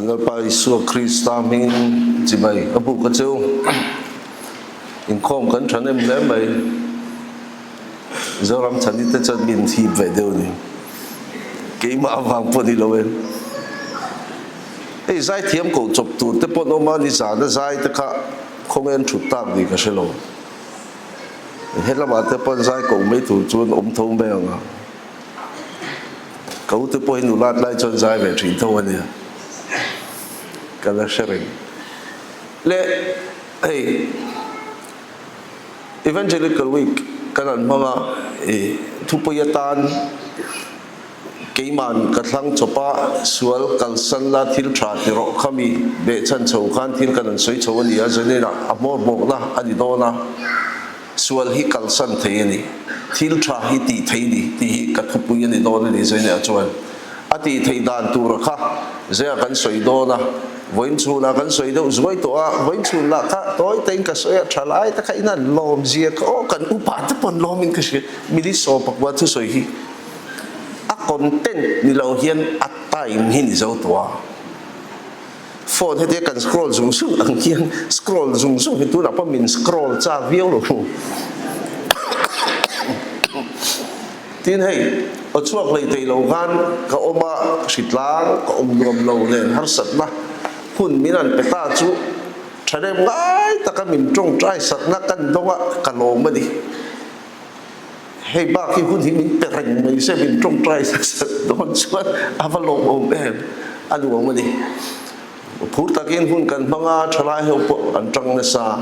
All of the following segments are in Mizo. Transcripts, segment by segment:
Kan Lalpa Isua Krista hmingin chibai a buk a che u. Inkhawm kan thahnem hle mai. Zoram chhani te chuan min hip ve deuh a ni. Keimah avang pawh ni lo e. Hei zaithiam koh chawp tur te pawh an awm a, nizana zai te kha khawnge an thut tak ni ka hre lo. Helamah te pawh an zai koh mai tur chuan awm tho mai ang a. Ka ute pawh hi nulat lai chuan zai ve thin tho a nia, ka la hre reng. Le hei Evangelical Week kan han hmang a, i thupui atan keiman ka thlang chawp a, sual kalsan la thil tha ti rawh khami behchhan chho khan thil kan han sawi chho a ni a, zaninah a hmawr bawkna a ni dawn a. Sual hi kalsan thei a ni, thil tha hi tih thei ni tih hi ka thupui a ni dawn a ni Zainea chuan a tih theih dan tura kha Zea kan sawi dawn a, vawiin chhunah kan sawi deuh zuai tawh a, vawiin chhun lah kha tawi tein ka sawi a, tha lai te kha in an lawm zia kha aw kan upa te pawh an lawmin ka hria, mili 14 thusawi hi a content ni lo hian a time hi ni zo tawh a. Phone hetia kan scroll zung zung ang hian scroll zung zung hi tunah pawh min scroll chak viau lo. Tin hei aw chhuak hlei thei lo khan ka awm a, hritlang ka awm nuam lo nen harsatna hun min an pe ta chu thahnem ngai taka min tawngtai sakna kan dawng a, ka lawm a ni. Hei bak hi hun hi min pe reng mai se min tawngtai sak dawn chuan a va lawmawm em a nuam a ni. Phur takin hun kan hmang a, thalai ho pawh an tang nasa.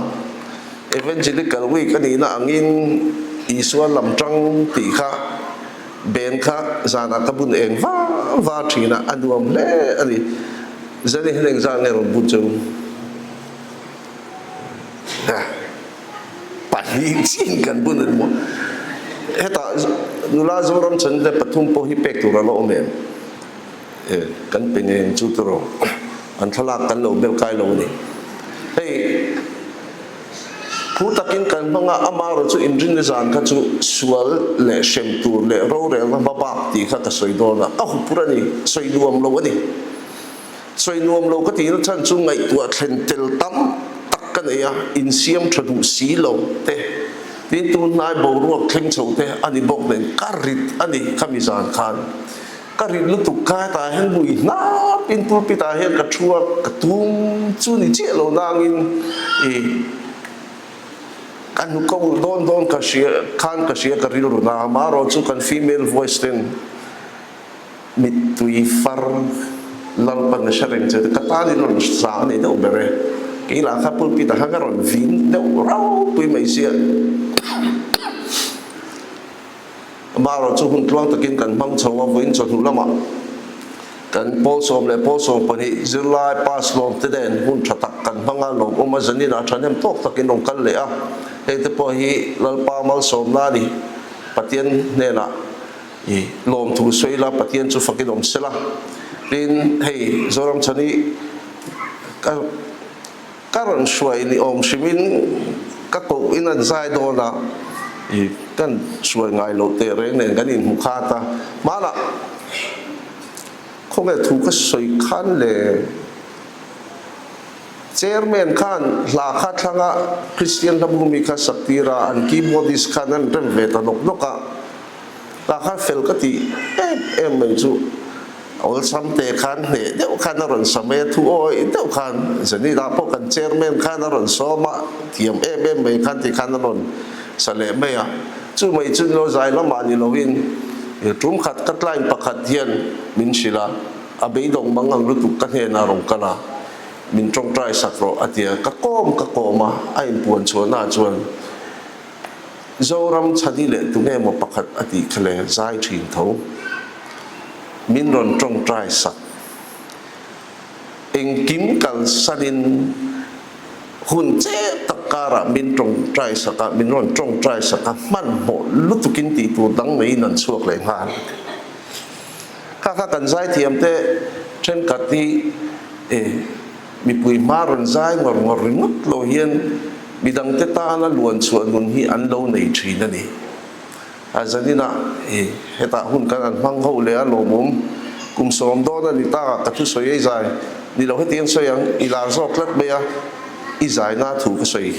Evangelical Week a nihna angin Isua lam tang tih kha ben kha zanah ka bun eng va va thin a, a nuam hle a ni. Zani hian engzah nge rawn bun cheu? Pahnih chin kan bun a ni maw? Hetah nula Zoram chhan te pathum pawh hi pek tur a la awm em? E, kan pe ngei ang chu tiraw? An thlalak kan lo bel kai lo a ni. Hei, phu takin kan hmang a, amaherawh chu inrinna zan kha chu sual leh hrem tur leh rorelna hma bak tih kha ka sawi dawn a, ka hupur a ni, sawi nuam lo a ni. Sawi nuam lo ka tihna chhan chu ngaihtuah thlen tel tam tak ka nei a, insiam tha duh si lo te, tin tunhnai boruak thleng chho te a ni bawk nen ka rit a ni khami zan khan. Ka rit lutuk kha hetah hian mui hnap in pulpit ah hian ka thu a, ka tum chu ni chiah lo nangin i ka hnu ko ulh dawn dawn ka hria khan ka hria ka rilru na, amaherawh chu kan female voice ten Mittui far Lalpan a hre reng che ka tan in rawn zang a nei deuh ber e. Kei lah kha pulpit ah khan ka rawn vin deuh ropui mai sia. Amaherawh chu hun tluang takin kan hmang chho a, vawiin chawhnu lamah kan pawl sawm leh pawl 12 zirlai pass lawm te nen hun tha tak kan hmang a, lawmawm a zanin ah thahnem tawk takin rawn kal leh a. Hei te pawh hi Lalpa malsawmna a ni, Pathian hnenah. I lawmthu sawi la, Pathian chu fakin awm sela. Tin, hei Zoramchhani ka ka rawn hruai ni awm hrimin ka koh in an zai dawn a, i kan hruai ngai loh teh reng nen kan inhmu khat a. Hmanah khawnge thu ka sawi khan le Chairman khan hla kha thlanga Kristian hlabumi kha sak tir a, an keyboardist khan an rem ve ta nawk nawk a. Tah khan fel ka tih em em mai chu awlsam te khan hneh deuh khan a rawn sa mai a, thu awi deuh khan Zenith-ah pawh kan chairman khan a rawn sawm a, thiam em em mai khan ti khan a rawn sa leh mai a. Chu mai chu lo zai lamah ni lovin tum khat ka client pakhat hian min hrilh a, a beidawng mang ang lutuk ka hnenah rawn kal a, min tawngtai sak rawh a ti a, ka kawm ka kawm a, a inpuan chhuahnaah chuan Zoram chhani leh tunge maw pakhat a tih kha le zai thin tho. Min rawn tawngtai sak. Engkim kalsanin hun che tak karah min tawngtai sak a, min rawn tawngtai sak a, hmanhmawh lutukin tih tur dang maiin an chhuak leh nghal. Kha kha kan zaithiam te thenkhat hi e Mipui hma rawn zai ngawr ngawr ringawt lo hian midangte tana luan chhuah nun hi an lo nei thin a ni. A zaninah i hetah hun kan an hmang ho leh a lawmawm kum 10 dawn a ni ta ka thusawi ei zai. Ni lo hetiang sawi ang, i lar zawk tlat mai a, i zaina thu ka sawi.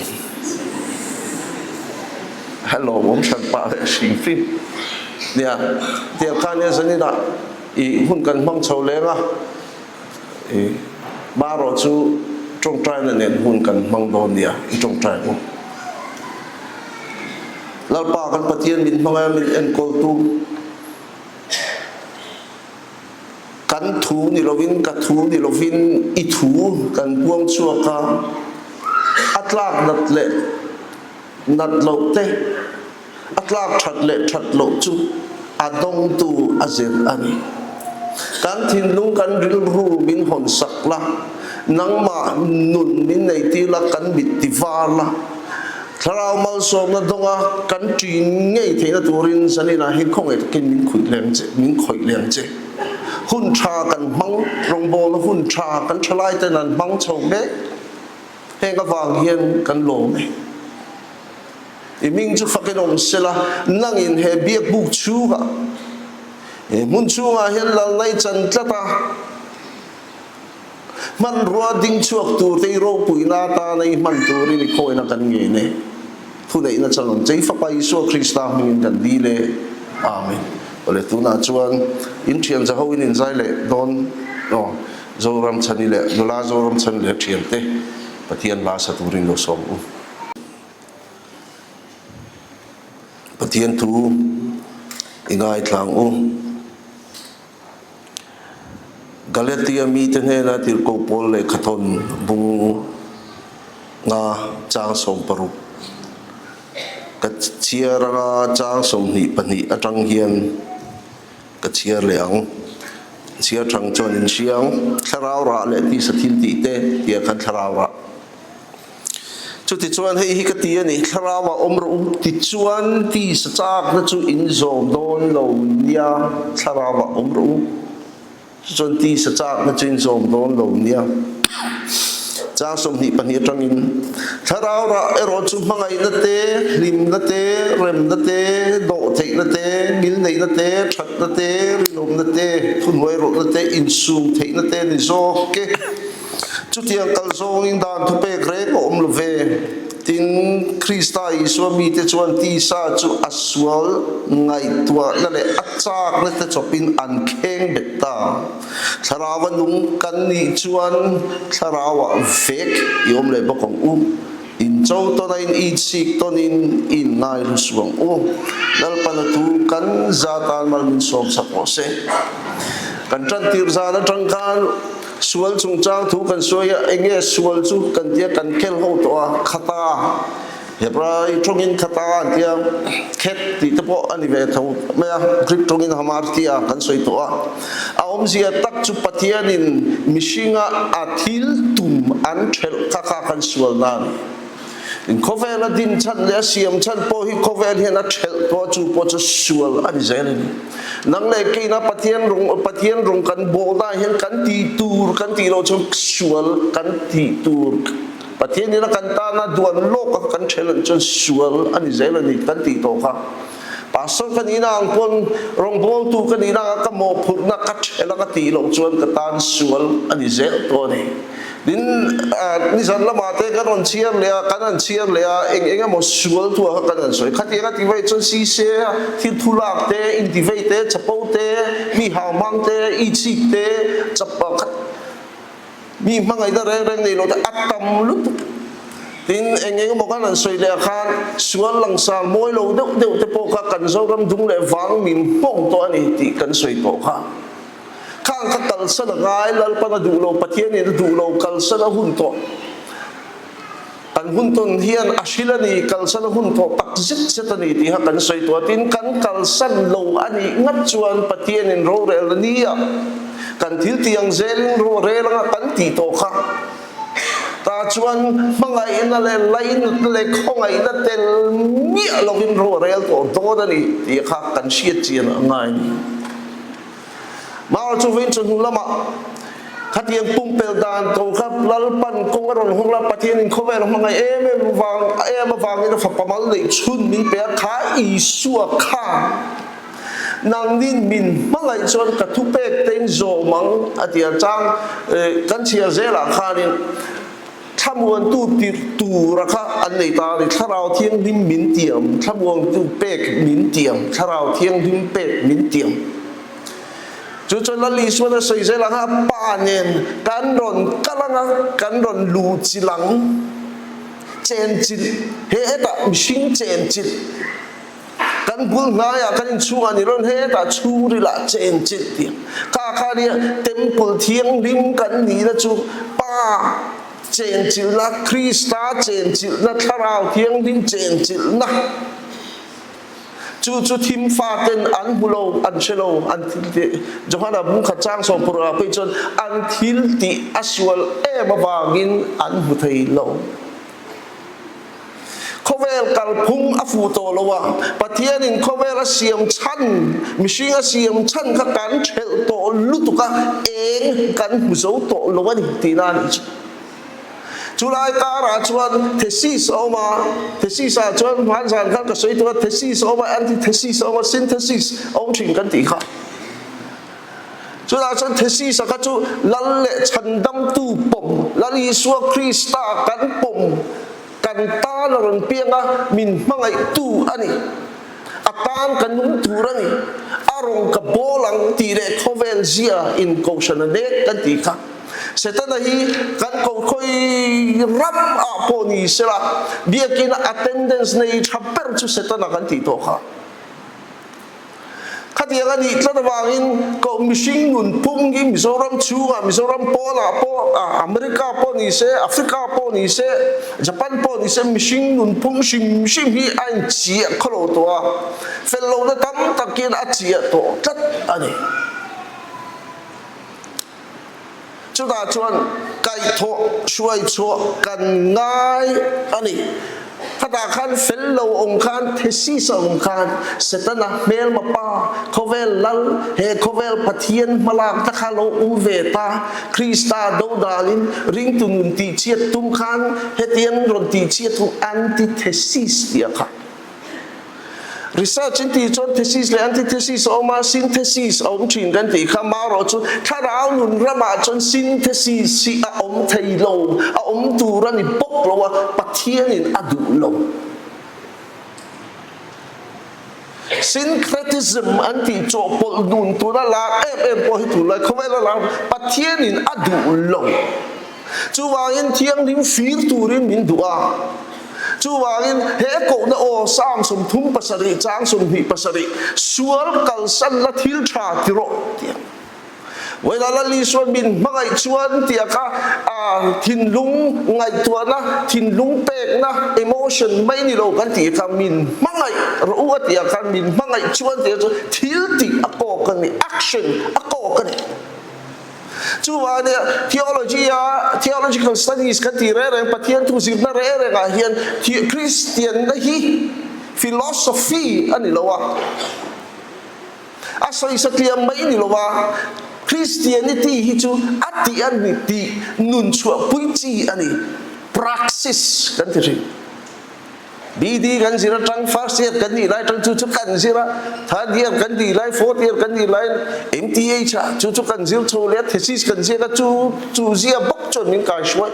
Hello, awm hran pah leh hring hrim. Nia, tiang khan nia zaninah i hun kan hmang chho leng a, i marawh chu tawngtaina nen hun kan hmang dawn nia, i tawngtai ang u. Lalpa kan Pathian min hmangaia min enkawltu. Kan thu ni lovin, ka thu ni lovin i thu kan puang chhuak a, a tlak nat leh nat loh te, a tlak that leh that loh chu a dawngtu a zir a ni. Kan thinlung kan rilru min hawn sak la, nangmah nun min nei tir la, kan mit ti var la, Thlarau malsawmna dawnga kan ṭin ngei theihna turin zaninah hian khawngaih takin min khuih leng che, min khawih leng che. Hun ṭha kan hmang, rawngbawlna hun ṭha kan ṭhalaiten an hmang chho mek. Heng avang hian kan lawm e. I hming chu fakin awm sela, nangin he biakbuk chhungah, he hmun chhungah hian lalna i chan tlat a. Hmanrua ding chhuak tur te i ropuina atana i hman turin i khawina kan ngen e. Thuneihna chang ang che i Fapa Isua Krista hmingin kan dil e. Amen. Awle tunah chuan in thian za ho in inzai leh dawn aw Zoram Chhani leh nula Zoram Chhani leh thiante Pathian hla sa turin lo sawm u. Pathian thu i ngaithlang u. Galatia mite hnena tirhkoh Paul lehkhathawn bung nga chang 60 ka chhiar anga chang 22 atang hian ka chhiar leh ang. Chhiar thang chuan in hriang thlarau rah leh tisa thil tih te tia khan thlarau rah. Chutichuan hei hi ka ti a ni, Thlarauah awm rawh u, tichuan tisa chakna chu in zawm dawn lo nia, Thlarauah awm rawh u, chuchuan tisa chakna chu in zawm dawn lo nia. Chang 22 atangin, Thlarau rah erawh chu hmangaihna te, hlimna te, remna te, dawhtheihna te, ngilneihna te, thatna te, rinawmna te, thuhnuairawlhna te, insum theihna te ni zawk e. Chutiang kal zawngin dan thupek reng a awm lo ve. Tin, Krista Isua mite chuan tisa chu a sual ngaihtuahna leh a chakna te chawpin an kheng bet ta. Thlarau a nung kan nih chuan thlarauah vek i awm leh bawk ang u. In cho tawn a in itsik tawnin i in ngai hlu suh ang u. Lalpana thu kan za tan mal min sawm sak rawh se. Kan tan tir zan atang khan Sual chungchang thu kan sawi a, enge sual chu kan tia kan khel ho tawh a, khata, Hebrai tawngin khata an tia, khet tih te pawh a ni ve tho mai a, Greek tawngin hamartia kan sawi tawh a. A awmzia tak chu Pathianin mihringa a thil tum an thelh kha kha kan sual na a ni. In khawvela din chhan leh a siam chhan pawh hi khawvel hian a thelh tawh a, chu pawh chu sual a ni zel a ni. Nang leh keina Pathian rawng Pathian rawng kan bawlna ah hian kan tih tur kan tih loh chuan sual kan tih tur Pathian ina kan tana duan lawk a kan thelh an chuan sual a ni zel a ni kan tih tawh kha. Pastor ka nihna ang pawn rawngbawltu ka nihna anga ka mawhphurhna ka thelh a ka tih loh chuan ka tan sual a ni zel tawh a ni. Tin, nizan lamah te kan rawn chhiar leh a, kan han chhiar leh a, eng eng emaw sual thu ah kha kan han sawi. Khatiang a ti vei chuan sise a thil thu lak te, inti vei te, chapo te, mi hau hmang te, ichik te, chap mi hmangaihna reng reng nei lo te a tam lutuk. Tin, eng eng emaw kan han sawi leh ah khan sual langsar mawi lo deuh deuh te pawh kha kan Zoram dung leh vang min hmawng tawh a ni tih kan sawi tawh kha. Khang kha kalsan a ngai, Lalpan a duh lo, Pathianin a duh lo, kalsan a hun tawh. Kan hun tawn hian a hril a ni, kalsan a hun tawh tak zet zet a ni tih kha kan sawi tawh a. Tin, kan kalsan lo a nih ngat chuan Pathianin rorel a ni a, kan thil tih ang zelin rorel anga kan tih tawh kha. Tah chuan hmangaihna leh lainatna leh khawngaihna tel miah lovin ro a rel tawh dawn a ni tih kha kan hriat chian a ngai a ni. Mao chu vawiin chawhnu lamah khatiang pumpelh dan tho kha Lalpan kawng a rawn hawng la, Pathianin khawvel a hmangaih em em vang em avangin a fapa mal neih chhun min pe a, kha Isua kha. Nangnin min hmangaih chuan ka thupek te in zawm ang a ti a, chang kan chhiar zelah khanin thlamuantu tirh tura kha an nei ta a ni, Thlarau Thianghlim min tiam, thlamuantu pek min tiam, Thlarau Thianghlim pek min tiam. Chu chuan Lal Isuan a sawi zel ang a, Pa nen kan rawn kal ang a, kan rawn luh chilh ang, chenchilh, he hetah mihring chenchilh, Kan bul hnaiah kan inchhungah ni rawn hetah chhungrilah chenchilh tih kha kha nia temple thianghlim kan nihna chu Pa chenchilhna, Krista chenchilhna, Thlarau Thianghlim chenchilhna chu chu thim faten an hmu lo, an hre lo, an thil tih Johana bungkhat chang sawmpurah phei chuan an thil tih a sual em avangin an hmu thei lo. Khawvel kalphung a fuh tawh lo a, Pathianin khawvel a siam chhan, mihring a siam chhan kha kan thelh tawh lutuk a, eng kan hmu zo tawh lo a ni tihna a nih chu. Chulai karah chuan thesis a awm a, thesis ah chuan hmanzan khan ka sawi tur a, thesis a awm a, antithesis a awm a, synthesis a awm thin kan tih kha. Chutah chuan thesis-a kha chu Lal leh Chhandamtu pawm, Lal Isua Krista kan pawm, kan tan a rawn piang a, min hmangaihtu a ni. A tan ka nung tur a ni. A rawn ka bawl ang tih leh khawvel zia in kohhran a nek kan tih kha. Setana hi kan kokhawi ram ah pawh ni sela, biakina attendance nei tha ber chu Setana kan tih tawh kha. Khatiang a nih tlat avangin koh mihring nun pum hi Mizoram chhungah, Mizoram pawnah pawh, America pawh ni se, Africa pawh ni se, Japan pawh ni se mihring nun pum hrim hrim hi a inchiah khawlo tawh a, fel lohna tam takin a chiah tawh tlat a ni. Chutah chuan kaihthawh hruai chhuah kan ngai a ni. Khatah khan fel lo awm khan, thesis a awm khan, Setana hmelma pa, khawvel lal, he khawvel Pathian hmalakna kha lo awm ve ta, Krista dodalin ringtu nun tihchhiat tum khan hetiang rawn tihchhiat hu antithesis tih a kha. Research in tih chuan thesis leh antithesis a awm a, synthesis a awm thin kan tih kha marawh chu thlarau nun ramah chuan synthesis hi a awm thei lo, a awm tur a ni bawk lo a, Pathianin a duh lo. Syncretism an tih chawhpawlh nun tuna lar em em pawh hi tunlai khawvela lar Pathianin a duh lo. Chuvangin thianghlim fir turin min duh a. Chuvangin he kohna aw Psalm 37 chang 27 sual kalsan la thil tha ti rawh ti a. Vawilah Lal Isuan min hmangaih chuan tia kha thinlung ngaihtuahna, thinlung pekna, emotion mai ni lo kan tih kha min hmangaih rawh u a tih ah khan min hmangaih chuan tia chu thil tih a kawk a ni, action a kawk a ni. Chuvangin theology a theological studies kan tih reng reng Pathian thu zirna reng reng ah hian Kristian na hi philosophy a ni lo a, a sawisa tliam mai ni lo a, Christianity hi chu a tih a ni tih nun chhuahpui chi a ni, praxis kan ti thin. BD kan zir atang first year kan nih lai atang chu chu kan zir a, third year kan nih lai, fourth year kan nih lai MTH ah chu chu kan zir chho leh a, thesis kan ziak a, chu chu zia bawk chuan min kai hruai.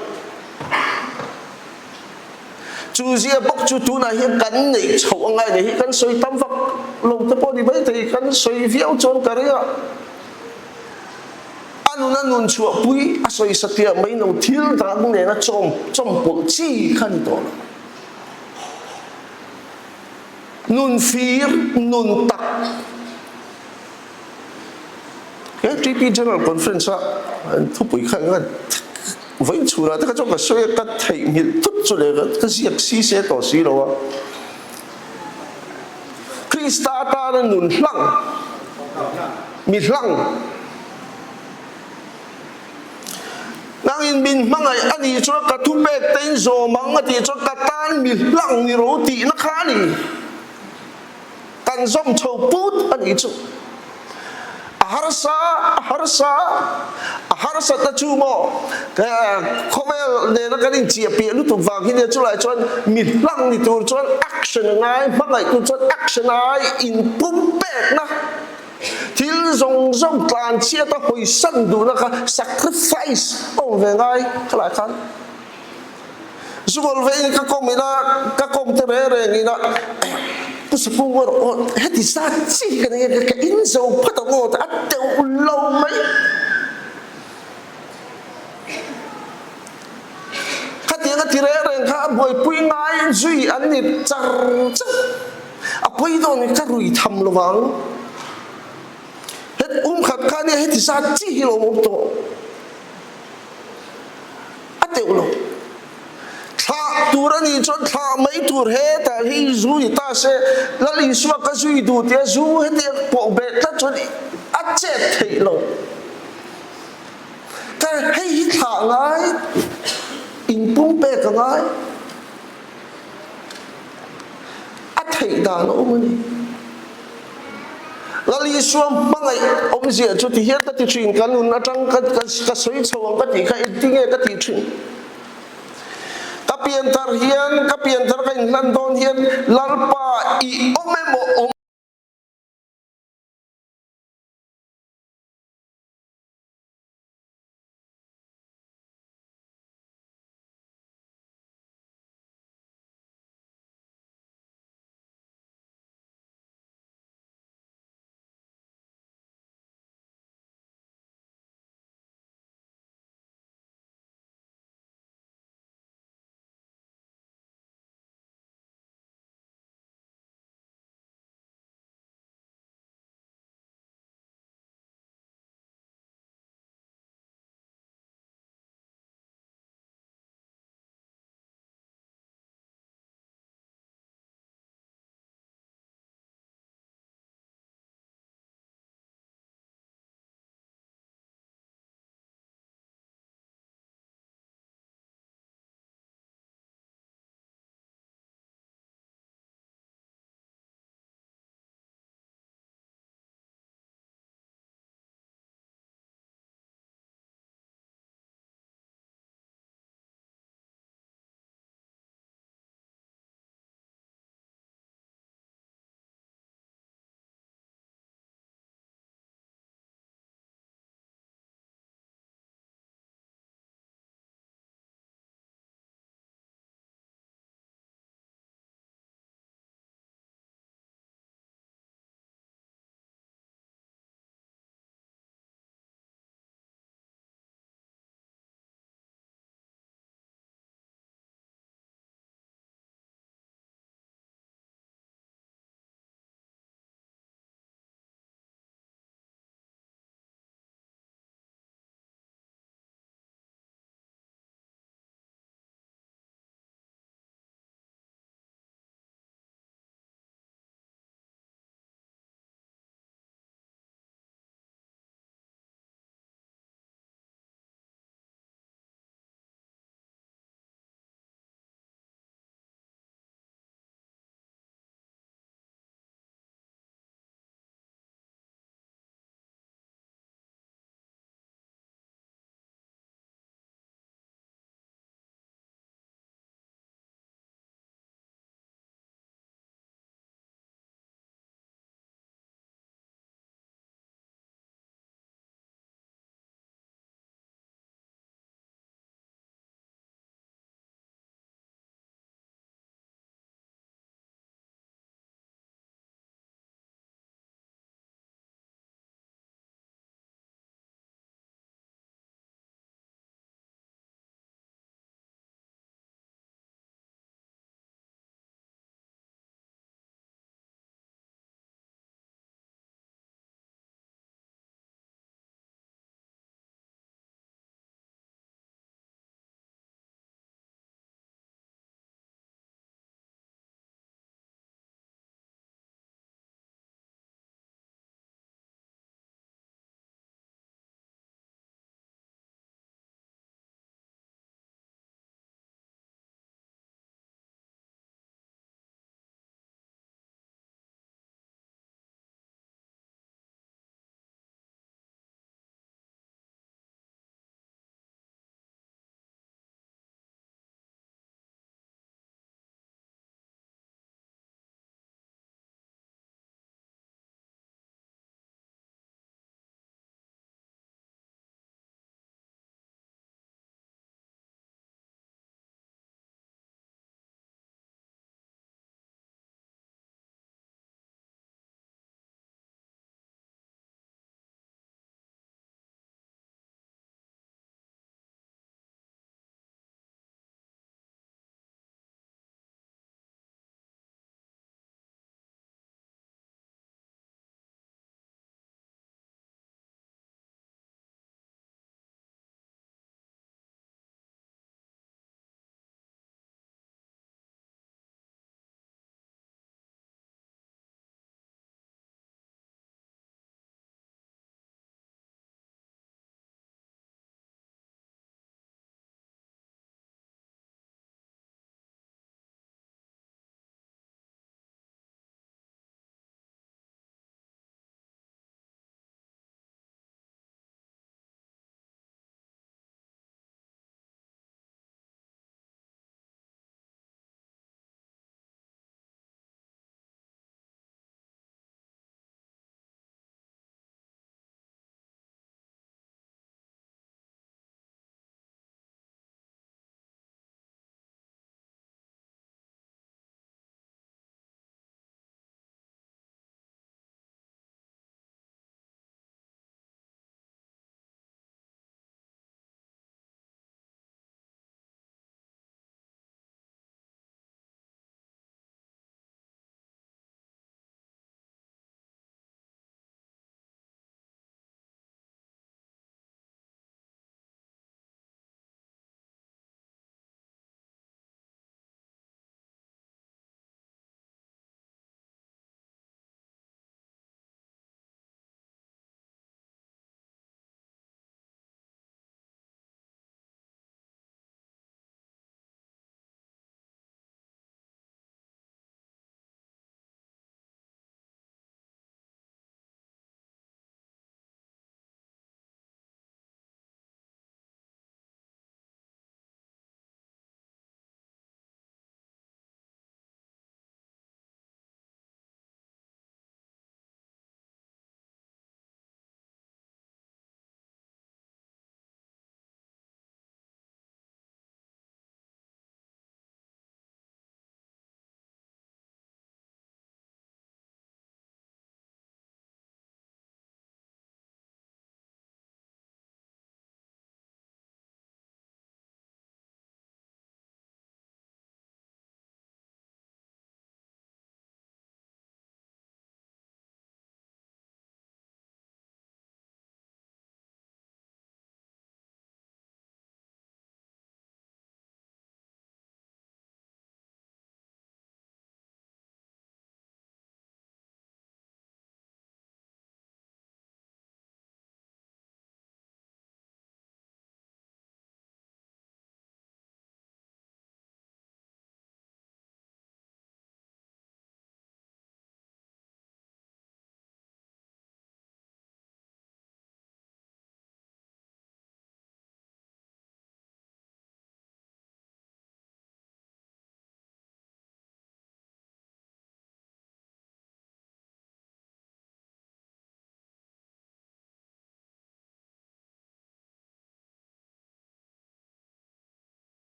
Chu zia bawk chu tunah hian kan neih chhoh a ngai nei hi kan sawi tam vak lo te pawh ni maithei kan sawi viau chuan ka ring a. A nuna nun chhuahpui a sawi satliah mai lo thil dang nena chawm chawmpawlh chi kha ni tawh lo. Nun fir, nun tak. KTP General Conference a thupui kha enga vawiin chhunah te kha chuan ka sawi a, ka theihnghilh thut chu leh ka ziak si se tawh si lo a. Krista atana nun hlang, mi hlang. Nangin min hmangaih a nih chuan ka thupek te in zawm ang a tih chuan ka tan mi hlang ni ro tihna kha a ni. Kan zawm chho put a nih chu. A harsa, a harsa, a harsatna chu maw khawvel nena kan inchiah piah lutuk vang hi nia chulai chuan mi hlang ni tur chuan action a ngai, hmangaih tur chuan action a ngai, inpumpekna. Thil zawng zawng tlan chhiat a hawisan duhna kha sacrifice a awm ve ngai khalai khan. Zukawl ve in ka kawm ina ka kawm te reng reng ina Pu Sapung erawh aw heti zat chi hi ka nei a ka in zo phat ang aw a teuh lo mai. Khatiang a ti reng reng kha a buaipui ngai zui an ni char char. A pawi dawn hi ka rui tham lo vang. Het um khat kha nia heti zat chi hi lo awm tawh. A teuh lo. Thlah tur a nih chuan thlah mai tur hetah hi zu ni ta se, Lal Isua ka zui duh tia zu heti a pawh beh tlat chuan a chet theih lo. Ka hei hi thlah ngai, inpumpek a ngai. A theih dan a awm a ni. Lal Isua hmangaih awmzia chu ti hian ka ti thin, ka nun atang ka ka sawi chho ang ka tih kha engtinge ka tih thin. Ka pianthar hian, ka pianthar ka inhlan dawn hian Lalpa i awm emaw awm.